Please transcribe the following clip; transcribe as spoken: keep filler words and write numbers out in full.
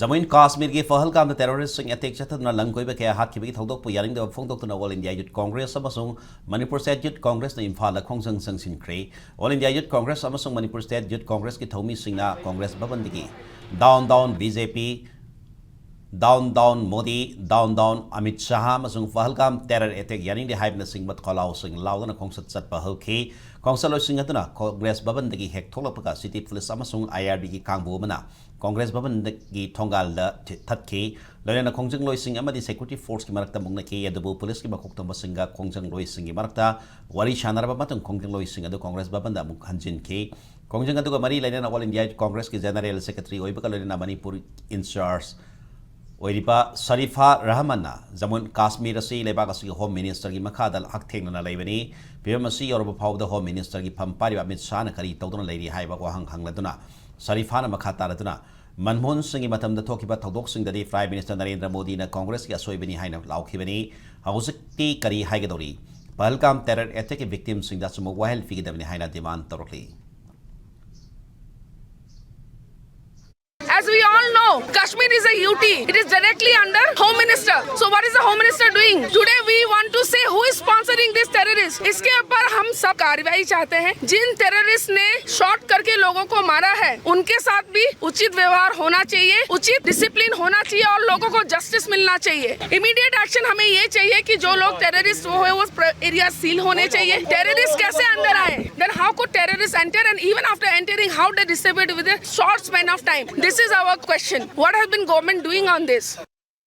Jammu and ꯀꯥꯁꯃꯤꯔꯒꯤ ꯄꯍꯜꯒꯥꯝꯗ ꯇꯦꯔꯣꯔꯤꯁ꯭ꯠꯁꯤꯡ attack ꯆꯠꯊꯗꯨꯅ ꯂꯝ ꯀꯣꯏꯕ ꯀꯌꯥ ꯍꯥꯠꯈꯤꯕꯒꯤ ꯊꯧꯗꯣꯛꯄꯨ ꯌꯥꯅꯤꯡꯗꯕ ꯐꯣꯡꯗꯣꯛꯇꯨꯅ All India Youth Congress ꯑꯃꯁꯨꯡ ꯃꯅꯤꯄꯨꯔ ꯁ꯭ꯇꯦꯠ ꯌꯨꯠ ꯀꯣꯡꯒ꯭ꯔꯦꯁꯅ ꯏꯝꯐꯥꯜꯗ ꯈꯣꯡꯖꯪ ꯆꯪꯁꯤꯟꯈ꯭ꯔꯦ꯫ All India Youth Congress ꯑꯃꯁꯨꯡ ꯃꯅꯤꯄꯨꯔ ꯁ꯭ꯇꯦꯠ ꯌꯨꯠ ꯀꯣꯡꯒ꯭ꯔꯦꯁꯀꯤ ꯊꯧꯃꯤꯁꯤꯡꯅ Congress ꯚꯕꯟꯗꯒꯤ Down Down B J P, Down Down Modi, Down Down Amit Shah ꯑꯃꯁꯨꯡ ꯄꯍꯜꯒꯥꯝ ꯇꯦꯔꯔ ꯑꯦꯇꯦꯛ ꯌꯥꯅꯤꯡꯗꯦ ꯍꯥꯏꯕꯅꯆꯤꯡꯕ ꯈꯣꯜꯂꯥꯎꯁꯤꯡ ꯂꯥꯎꯗꯨꯅ ꯈꯣꯡꯆꯠ ꯆꯠꯄ ꯍꯧꯈꯤ꯫ ꯈꯣꯡꯆꯠꯂꯣꯏꯁꯤꯡ ꯑꯗꯨꯅ ꯀꯣꯡꯒ꯭ꯔꯦꯁ ꯚꯕꯟꯗꯒꯤ ꯍꯦꯛ ꯊꯣꯛꯂꯛꯄꯒ ꯁꯤꯇꯤ ꯄꯨꯂꯤꯁ ꯑꯃꯁꯨꯡ I R B ꯒꯤ ꯀꯥꯡꯕꯨ ꯑꯃꯅ ꯀꯣꯡꯒ꯭ꯔꯦꯁ ꯚꯕꯟꯒꯤ ꯊꯣꯡꯒꯥꯜꯗ ꯊꯤ-, ꯊꯠꯈꯤ꯫ ꯂꯣꯏꯅꯅ ꯈꯣꯡꯖꯪꯂꯣꯏꯁꯤꯡ ꯑꯃꯗꯤ ꯁꯦꯀ꯭ꯌꯨꯔꯤꯇꯤ ꯐꯣꯔꯁꯀꯤ ꯃꯔꯛꯇ ꯃꯨꯛꯅꯈꯤ, ꯑꯗꯨꯕꯨ ꯄꯨꯂꯤꯁꯀꯤ ꯃꯀꯣꯛ ꯊꯣꯡꯕꯁꯤꯡꯒ ꯈꯣꯡꯖꯪꯂꯣꯏꯁꯤꯡꯒꯤ ꯃꯔꯛꯇ ꯋꯥꯔꯤ ꯁꯥꯟꯅꯔꯕ ꯃꯇꯨꯡ ꯈꯣꯡꯖꯪꯂꯣꯏꯁꯤꯡ ꯑꯗꯨ ꯀꯣꯡꯒ꯭ꯔꯦꯁ ꯚꯕꯟꯗ ꯑꯃꯨꯛ ꯍꯟꯖꯤꯟꯈꯤ꯫ ꯈꯣꯡꯖꯪ ꯑꯗꯨꯒ ꯃꯔꯤ ꯂꯩꯅꯅ All India Congressꯀꯤ ꯖꯦꯅꯔꯦꯜ ꯁꯦꯀ꯭ꯔꯦꯇꯔꯤ ꯑꯣꯏꯕꯒ ꯂꯣꯏꯅꯅ ꯃꯅꯤꯄꯨꯔ ꯏꯟꯆꯥꯔꯖ ꯑꯣꯏꯔꯤꯕ ꯁꯔꯤꯐꯥ ꯔꯍꯃꯟꯅ ꯖꯃꯨ ꯑꯦꯟ ꯀꯥꯁꯃꯤꯔ ꯑꯁꯤ ꯂꯩꯕꯥꯛ ꯑꯁꯤꯒꯤ ꯍꯣꯝ ꯃꯤꯅꯤꯁꯇꯔꯒꯤ ꯃꯈꯥꯗ ꯍꯛꯊꯦꯡꯅꯅ ꯂꯩꯕꯅꯤ꯫ ꯐꯤꯕꯝ ꯑꯁꯤ ꯌꯧꯔꯕ ꯐꯥꯎꯕꯗ ꯍꯣꯝ ꯃꯤꯅꯤꯁꯇꯔꯒꯤ ꯐꯝ ꯄꯥꯏꯔꯤꯕ ꯑꯃꯤꯠ ꯁꯥꯍꯅ ꯀꯔꯤ ꯇꯧꯗꯨꯅ ꯂꯩꯔꯤ ꯍꯥꯏꯕ ꯋꯥꯍꯪ ꯍꯪꯂꯗꯨꯅ ꯁꯔꯤꯐꯥꯅ ꯃꯈꯥ ꯇꯥꯔꯗꯨꯅ ꯃꯟꯃꯣꯍꯟ ꯁꯤꯡꯒꯤ ꯃꯇꯝꯗ ꯊꯣꯛꯈꯤꯕ ꯊꯧꯗꯣꯛꯁꯤꯡꯗꯗꯤ ꯄ꯭ꯔꯥꯏꯝ ꯃꯤꯅꯤꯁꯇꯔ ꯅꯔꯦꯟꯗ꯭ꯔ ꯃꯣꯗꯤꯅ ꯀꯣꯡꯒ꯭ꯔꯦꯁꯀꯤ ꯑꯁꯣꯏꯕꯅꯤ ꯍꯥꯏꯅ ꯂꯥꯎꯈꯤꯕꯅꯤ꯫ ꯍꯧꯖꯤꯛꯇꯤ ꯀꯔꯤ ꯍꯥꯏꯒꯗꯧꯔꯤ? ꯄꯍꯜꯒꯥꯝ ꯇꯦꯔꯔ ꯑꯦꯇꯦꯛꯀꯤ ꯚꯤꯛꯇꯤꯝꯁꯤꯡꯗ ꯑꯆꯨꯝꯕ ꯋꯥꯍꯦꯜ ꯄꯤꯒꯗꯕꯅꯤ ꯍꯥꯏꯅ ꯗꯤꯃꯥꯟ ꯇꯧꯔꯛꯂꯤ꯫ As we all know, Kashmir is a U T. It is directly under Home Minister. So what is the Home Minister doing? Today we want to say who is sponsoring this terrorist. इसके ऊपर हम सब कार्रवाई चाहते हैं। जिन terrorist ने shot करके लोगों को मारा है, उनके साथ भी उचित व्यवहार होना चाहिए, उचित डिसिप्लिन होना चाहिए और लोगों को जस्टिस मिलना चाहिए। इमीडिएट एक्शन हमें ये चाहिए कि जो लोग टेररिस्ट वो है, वो एरिया सील होने चाहिए। टेररिस्ट कैसे अंदर आए? Then how could terrorists enter, and even after entering, how they disturbed with a short span of time? This is our question. What has been government doing on this?